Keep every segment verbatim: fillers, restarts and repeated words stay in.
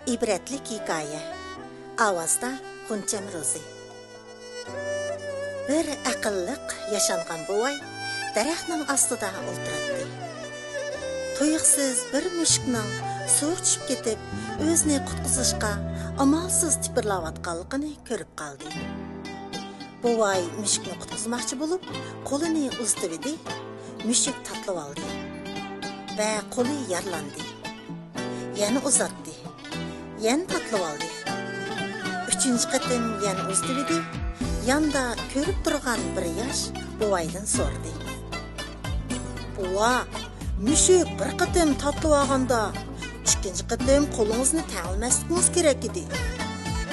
ئىبرەتلىك ھېكايە. ئاۋازدا غۇنچەم روزى. بىر ئەقىللىق، ياشانغان بوۋاي دەرەخنىڭ ئاستىدا ئولتۇراتتى. تۇيۇقسىز بىر مۈشۈكنىڭ سۇغا چۈشۈپ كېتىپ، ئۆزىنى قۇتقۇزۇشقا ئامالسىز تىپىرلاۋاتقانلىقىنى كۆرۈپ قالدى. بوۋاي مۈشۈكنى قۇتقۇزماقچى بولۇپ، قولىنى ئۇزىتىۋىدى. مۈشۈك تاتلىۋالدى ۋە قولى يارىلاندى. يەنە ئۇزاتتى. يەنە تاتلىۋالدى. ئۈچىنچى قېتىم يەنە ئۇزىتىۋىدى. ياندا كۆرۈپ تۇرغان بىر ياش بوۋايدىن سورىدى. بوۋا، مۈشۈك بىر قېتىم تاتلىۋالغاندا، ئىككىنچى قېتىم قولىڭىزنى تەڭلىمەسلىكىڭىز كېرەك ئىدى.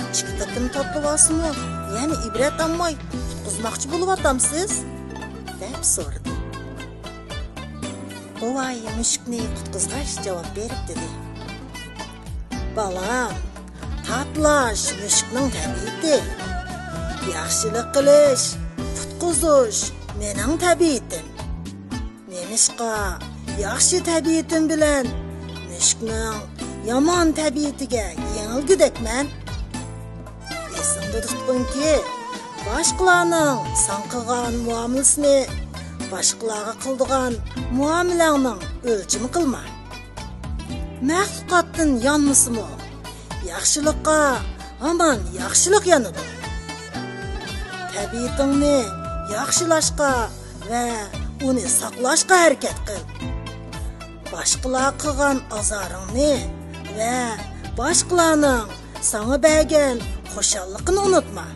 ئىككى قېتىم تاتلىۋالسىمۇ، يەنە ئىبرەت ئالماي قۇتقۇزماقچى بولۇۋاتامسىز؟ دەپ سورىدى. بوۋاي مۈشۈكنى قۇتقۇزغاچ جاۋاب بېرىپ دېدى. بالام، تاتلاش مۈشۈكنىڭ تەبىئىتى. ياخشىلىق قىلىش، قۇتقۇزۇش مېنىڭ تەبىئىتىم. نېمىشقا ياخشى تەبىئىتىم بىلەن مۈشۈكنىڭ يامان تەبىئىتىگە يېڭىلگۈدەكمەن؟ ئېسىڭدە تۇتقىنكى، باشقىلارنىڭ ساڭا قىلغان مۇئامىلىسىنى باشقىلارغا قىلىدىغان مۇئامىلەڭنىڭ ئۆلچىمى قىلما. مەخلۇقاتتىن يانمىسىمۇ، ياخشىلىققا ھامان ياخشىلىق يانىدۇ. تەبىئىتىڭنى ياخشىلاشقا ۋە ئۇنى ساقلاشقا ھەرىكەت قىل. باشقىلار قىلغان ئازارىڭنى ۋە باشقىلارنىڭ ساڭا بەرگەن خۇشاللىقىنى ئۇنتۇما.